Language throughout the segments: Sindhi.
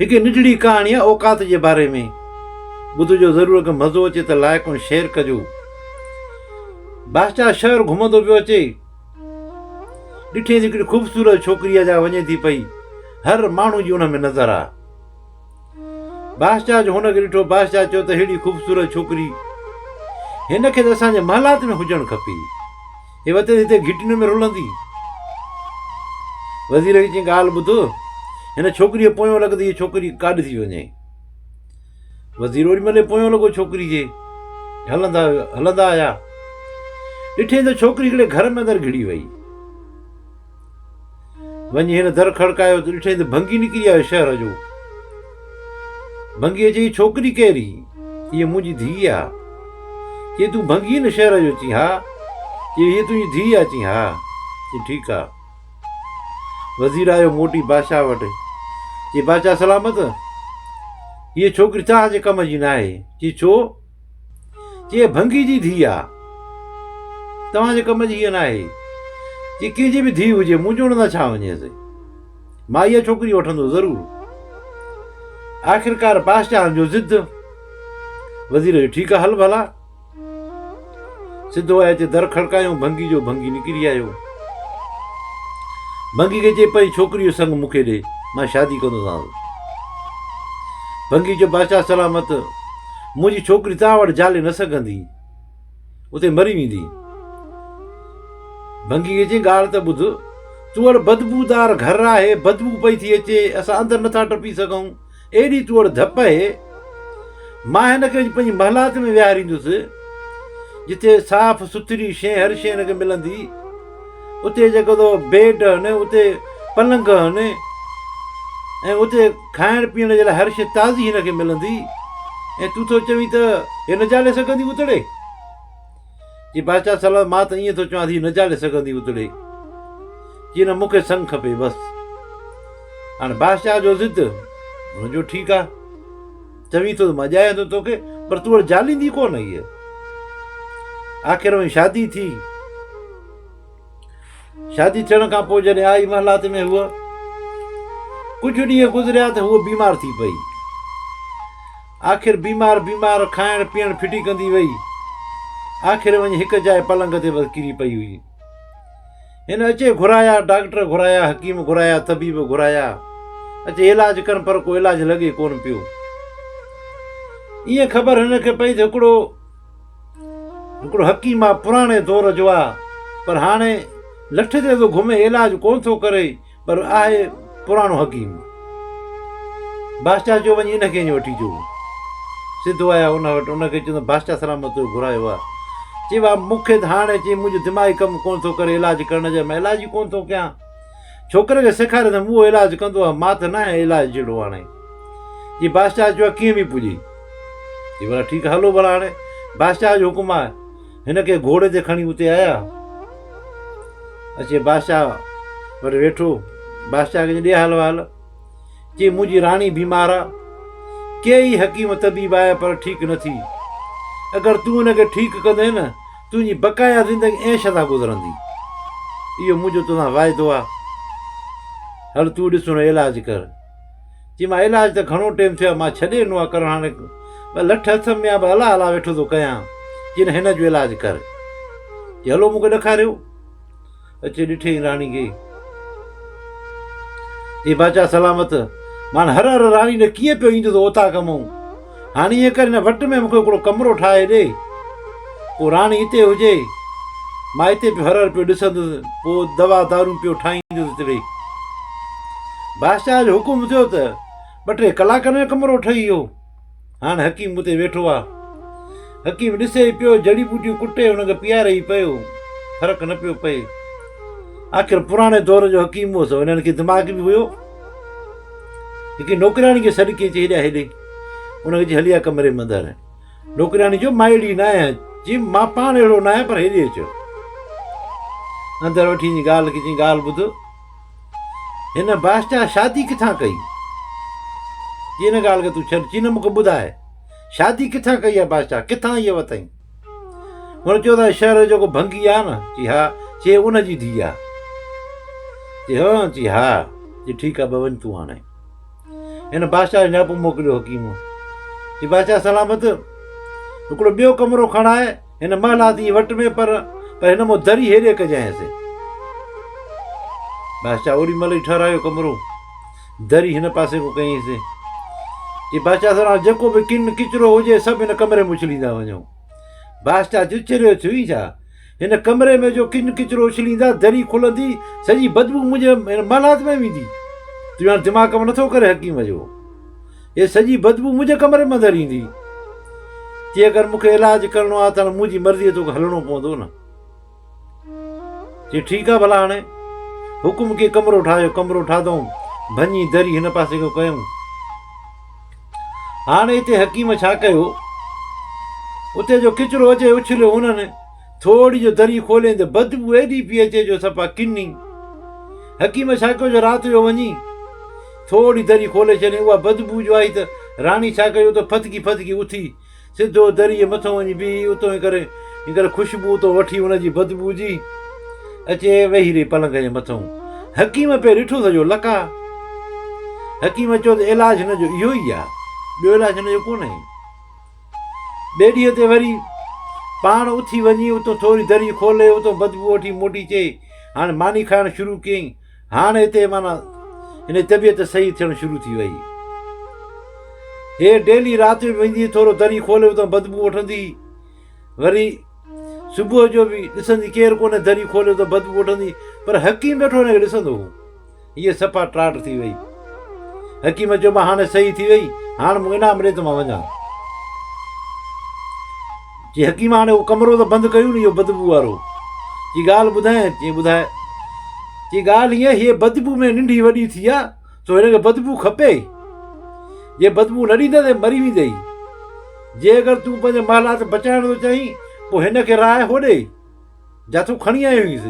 هڪ ننڍڙي ڪهاڻي آهي اوقات جي باري ۾ ٻڌجو ضرور اگر مزو اچي ته لائڪ ۽ شيئر ڪجو. بادشاهه شهر گهمندو پيو اچي ڏٺي ته هڪڙي خوبصورت ڇوڪري آ جا وڃي ٿي پئي هر ماڻهو جي ان ۾ نظر آ. بادشاهه جو هن کي ڏٺو بادشاهه چيو ته ههڙي خوبصورت ڇوڪري هن کي ته اسان جي محلات ۾ هجڻ کپي. هي وتي هتي گهٽين ۾ رلندي. وزير کي چيائين ڳالهه ٻڌ، هن ڇوڪريء پويون لڳ ته هيء ڇوڪري ڪاڏي ٿي وڃي. وزير اوڏي مهل پويون لڳو ڇوڪري جي. هلندا هلندا آيا. ڏٺئين ته ڇوڪري هڪڙي گهر ۾ اندر گهڙي وئي. وڃي هن در کڙڪايو ته ڏٺائين ته ڀنگي نڪري آيو شهر جو. ڀنگيء چيائين ڇوڪري ڪهڙي؟ هيء منهنجي ڌيء آ. چيائين تون ڀنگي نه شهر جو؟ چيائين ها. چيائين هيء تنهنجي ڌيء آ؟ چيائين ها. چيائين ٺيڪ آ. وزير آيو موٽي بادشاهه وٽ. چيائين بادشاهه سلامت! هيء ڇوڪري توهان جي ڪم جي ناهي. چيائين ڇو؟ چي ڀنگي جي ڌيء آ. توهان جي ڪم جي هيء ناهي. چي ڪنهن جي به ڌيء هجي، منهنجو ان سان ڇا وڃيس. مان اها ڇوڪري وٺندس ضرور. آخرڪار بادشاهن جو ضد. وزير چيو ٺيڪ آ هل ڀلا. سڌو آيو اچي در کڙڪايو ڀنگي جو ڀنگي نڪري آيو. ڀنگي کي چي پنهنجي ڇوڪري جو سڱ مون کي ڏي، مان شادي ڪندوسانس. ڀنگي چيو بادشاهه سلامت! منهنجي ڇوڪري توهان وٽ جالي نه سگهندي، اتي مري ويندي. ڀنگي کي چيائين، ڳالهه ته ٻڌ، تو وٽ بدبودار گهر آهي، بدبو پئي ٿي اچي، اسان اندر نٿا ٽپي سگهون، ايڏي تو وٽ ڌپ آهي. مان هن کي وڃي پنهنجي محلات ۾ ويهاريندس، جتي صاف سٿري شيء هر شيء هن کي ملندي. اتي جيڪو تو بيڊ آهن، اتي پلنگ آهن ۽ اتي کائڻ پيئڻ جي لاء هر شيء تازي هن کي ملندي ۽ تون ٿو چوين ته هي نه جالي سگهندي اتڙي؟ چي بادشاهه سلامت مان ته ائين ٿو چوان ته هي نه جالي سگهندي اتڙي. چي نه مون کي سڱ کپي بس. هاڻي بادشاهه جو ضد هن جو ٺيڪ آ. چوين ٿو ته مان ڄايان ٿو توکي پر تون وٽ جاليندي ڪونه هيء. آخر ۾ شادي ٿي. شادي ٿيڻ کان پوء جڏهن آئي محلات ۾ هوء ڪجهه ڏينهن گذريا ته هوء بيمار ٿي پئي. آخر بيمار بيمار کائڻ پيئڻ ڦٽي ڪندي وئي. آخر وڃي هڪ جاء پلنگ تي بس ڪري پئي هئي. هن اچي گهرايا، ڊاڪٽر گهرايا، حڪيم گهرايا، طبيب گهرايا، اچي علاج ڪن پر ڪو علاج لڳي ڪونه پيو. ائين خبر هن کي پئي ته هڪڙو هڪڙو حڪيم آ پراڻي دور جو آ پر هاڻي لٺ تي ٿو گهمي علاج ڪونه ٿو ڪري پر آهي پراڻو حڪيم. بادشاهه چيو وڃي ان کي وٺي اچو. سڌو آيا ان وٽ ان کي چيو ته بادشاهه سلامت تو گهرايو آ. چي وا مون کي ته هاڻي چي منهنجو دماغي ڪم ڪونه ٿو ڪري علاج ڪرڻ جو مان علاج ئي ڪونه ٿو ڪيان. ڇوڪري کي سيکاري ته مون علاج ڪندو آ مان ته ناهيان علاج جهڙو هاڻي. چي بادشاهه چيو آ ڪيئن به پڄي. چي ڀلا ٺيڪ هلو ڀلا هاڻي بادشاهه جو حڪم آ. هن کي گهوڙي تي کڻي اتي آيا. اچي بادشاهه وٽ ويٺو. بادشاهه کي چيائين، ڏي حال احوال. چي، منهنجي راڻي بيمار آ. ڪيئي حڪيم طبيب آيا پر ٺيڪ نه ٿي. اگر تون هن کي ٺيڪ ڪندين نه، تنهنجي بقايا زندگي عيش سان گذرندي. اهو منهنجو توسان واعدو آ. هل تون ڏس هن جو علاج ڪر. چي مان علاج ته گهڻو ٽيم ٿيو آهي مان ڇڏي ڏنو آهي ڪرڻ هاڻي بس لٺ هٿ ۾ آهي بس الله الله ويٺو ٿو ڪيان چي نه هن جو علاج ڪر چي هلو مون کي ڏکاريو اچي ڏٺي راڻي کي چي بادشاهه سلامت مان هر هر راڻي ڏي ڪيئن پيو ايندس اوطاق مون هاڻي ائين ڪر هن وٽ ۾ مون کي هڪڙو ڪمرو ٺاهي ڏي، پوء راڻي هتي هجي، مان هتي پيو هر هر پيو ڏسندس، پوء دوا دارون پيو ٺاهيندس هتڙي. بادشاهه جو حڪم ٿيو ته ٻه ٽي ڪلاڪن ۾ ڪمرو ٺهي ويو. هاڻ حڪيم اتي ويٺو آ. حڪيم ڏسي ئي پيو، جڙي ٻوٽيون ڪٽي هن کي پياري ئي پيو، فرق نه پيو پئي. آخر پراڻي دور جو حڪيم هو سو هنن کي دماغ به هيو. هڪ نوڪرياڻي کي سڏ ڪيائين، چي هيڏانهن هيڏي. ان کي چي هلي آ ڪمري ۾ اندر. نوڪرياڻي چيو مان اهڙي نه آهيان. چي مان پاڻ اهڙو نه آهيان پر هيڏي اچ. اندر وٺي وڃي ڳالهه ڪئي، چيائين ڳالهه ٻڌ. هن بادشاهه شادي ڪٿان ڪئي؟ چي ان ڳالهه کي تون ڇڏ. چي نه مون کي ٻڌاء. شادي ڪٿان ڪئي آهي بادشاهه؟ ڪٿان هيء وتئين؟ هن چيو ته شهر جو جيڪو ڀنگي آهي نه؟ چي ها. چي ان جي ڌيء آهي. چي ها. چي ها. چي ٺيڪ آهي وڃ تون هاڻي. هن بادشاهه جو نياپو موڪليو حڪيم. چي بادشاهه سلامت هڪڙو ٻيو ڪمرو کڻاء هن محلات جي وٽ ۾ پر پر هن مون دري هيڏي ڪجانئس. بادشاهه اوڏي مهل ئي ٺهرايو ڪمرو. دري هن پاسي کان ڪيائينس. چي بادشاهه سلامت جيڪو به ڪن ڪچرو هجي سڀ هن ڪمري ۾ اڇليندا وڃو. بادشاهه جو چريو ٿيو ئي ڇا؟ هن ڪمري ۾ جو ڪن ڪچرو اڇليندا، دري کلندي، سڄي بدبوء منهنجي هن محلات ۾ ويندي. تنهنجو هاڻ دماغ ڪم نٿو ڪري حڪيم جو. هي سڄي بدبوء منهنجي ڪمري ۾ اندر ايندي. چي اگر مون کي علاج ڪرڻو آهي ته هاڻ منهنجي مرضيء توکي هلڻو پوندو نه. چي ٺيڪ آهي ڀلا هاڻي حڪم ڪي ڪمرو ٺاهيو. ڪمرو ٺاهيائون، ڀڃي دري هن پاسي کان ڪيائون. هاڻي هتي حڪيم ڇا ڪيو، اتي جو ڪچرو اچي اڇليو انهن، ٿوري جو دري کولين ته بدبوء ايڏي پئي اچي جو صفا ڪني. حڪيم ڇا ڪيو جو رات جو وڃي ٿوري دري کولي ڇڏيائين، اها بدبوء جو آئي ته راڻي ڇا ڪيو ته ڦٿڪي ڦٿڪي اٿي سڌو دريء مٿان وڃي بيهي، اتو هن ڪري هن ڪري خوشبو اتو وٺي ان جي بدبوء جي اچي ويهي رهي پلنگ جي مٿئون. حڪيم پئي ڏٺو سڄو لقاء. حڪيم چيو ته علاج هن جو اهو ئي آ، ٻيو علاج هن جو ڪونهي. ٻئي ڏينهن تي وري پاڻ اٿي وڃي اتو ٿوري دري کولي اتو بدبوء وٺي موٽي چي هاڻي ماني کائڻ شروع ڪيائين. هاڻ هتي معنيٰ هن جي طبيعت صحيح ٿيڻ شروع ٿي وئي. هيء ڊيلي رات جو به ويندي هئي، ٿورو دري کولي اتان بدبوء وٺندي هئي. وري صبح جو به ڏسندي ڪير ڪونهي، دري کولي اتان بدبوء وٺندي، پر حڪيم ويٺو هن کي ڏسندو هو. هيء صفا ٽاٽ ٿي وئي. حڪيم چيو مان هاڻي صحيح ٿي وئي، هاڻ مون انعام ڏي ته مان وڃان. چي حڪيم هاڻي اهو ڪمرو ته بند ڪيون نه اهو بدبوء وارو. چي ڳالهه ٻڌايان؟ چي ٻڌاء. چي ڳالهه هيئن هيء بدبوء ۾ ننڍي وڏي ٿي آ، سو هن کي بدبوء کپي. جي بدبوء نه ڏيندين ته مري ويندئي. جي اگر تون پنهنجي محلات بچائڻ ٿو چاهين، پوء هن کي راهه هوڏي. جاٿو کڻي آيو هئينس،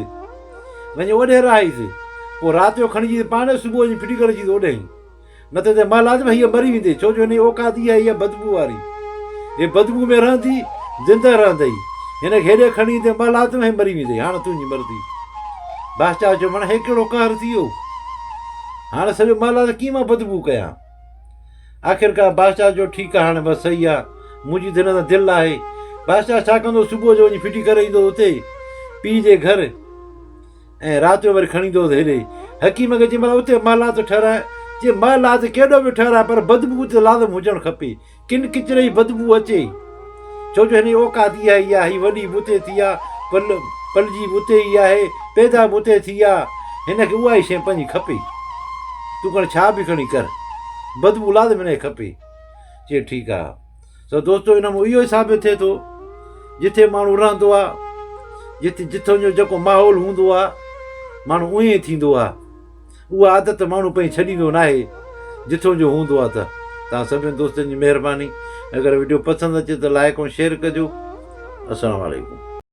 وڃي اوڏي رهائيس، پوء رات جو کڻي اچيس پاڻ، صبح وڃي ڦٽي ڪري اچيس اوڏهين. نه ته هتي محلات ۾ هيء مري ويندي، ڇو جو هن جي اوقات اها ئي آهي بدبوء واري. هيء بدبوء ۾ رهندي، زنده رهندئي. هن کي هيڏي کڻي ايندين محلات ۾ هيء مري ويندئي. هاڻ تنهنجي مرضي. بادشاهه چيو، معنيٰ هي ڪهڙو قهر ٿي ويو؟ هاڻ سڄو محلات ڪيئن مان بدبوء ڪيان؟ آخرڪار بادشاهه چيو، ٺيڪ آهي، هاڻي بس صحيح آهي، منهنجي ته هن سان دل آهي. بادشاهه ڇا ڪندو، صبح جو وڃي ڦٽي ڪري ايندو اتي پيء جي گهر ۽ رات جو وري کڻي ايندو هوس هيڏي. حڪيم کي چيائين، ڀلا اتي محلات ٺهراء. چي، محلات ڪيڏو به ٺهراء، پر بدبوء ته لازم هجڻ کپي. ڪن ڪچري جي بدبوء اچي، ڇو جو هن جي اوقات اها ئي آهي، هي وڏي به اتي ٿي آ، پل پلجي به اتي ئي آهي، پيدا به اتي ٿي آ، هن کي اها ئي شيء پنهنجي کپي. تون کڻي ڇا به کڻي ڪر، بدبوء لازم هن کي کپي. چي ٺيڪ آ. سو دوستو ان مان اهو ئي ثابت ٿئي ٿو، جتي ماڻهو رهندو آ، جتي جتان جو جيڪو ماحول هوندو آ، ماڻهو ائين ئي ٿيندو آ. اها عادت ماڻهو پنهنجي ڇڏيندو ناهي جٿو جو هوندو آ ته توهان سڀني دوستن جي مهرباني اگر وڊيو پسند اچي ته لائڪ ۽ شيئر ڪجو السلام عليڪم.